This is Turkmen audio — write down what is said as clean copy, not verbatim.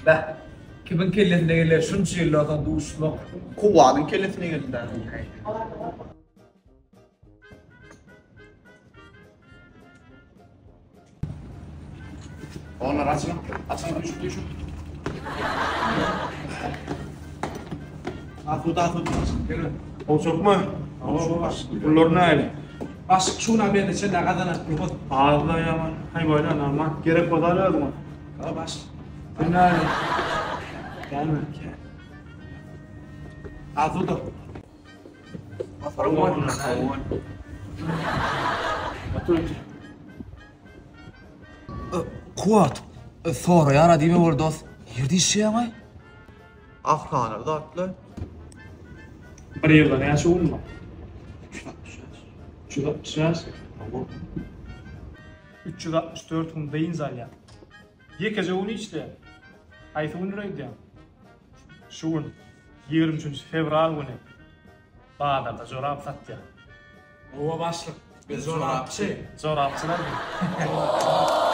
Beh, kimiň kellesine geler şunça ýyldan soň duşmak? Kuwwadyň kellesine geldi. Onlar açylyň, açylyň düşüp düşüp. Asuda asuda. Olçakmy? Pullar näli? Başlyk şu gün mende çenä gazanan pulumyz. Az da ýaman. Haý bolýa normal. Gerek bolsa al özüňe. Ha başlyk. Sen näli? Gelme. Asuda. Kuwat, soraýar-a diýme bol dost. Nirde işleýäň-aý? Ahsana zatlar. Bir ýylda näçe gün bar? 365. 364 gün dynç alýar. Ýekeje gün işleýär. Haýsy günler aýdýaň? Şu gün, 23 fewral güni bazarda jorap satýar. Owa başlyk, biz jorapçy. Jorapçylar biz.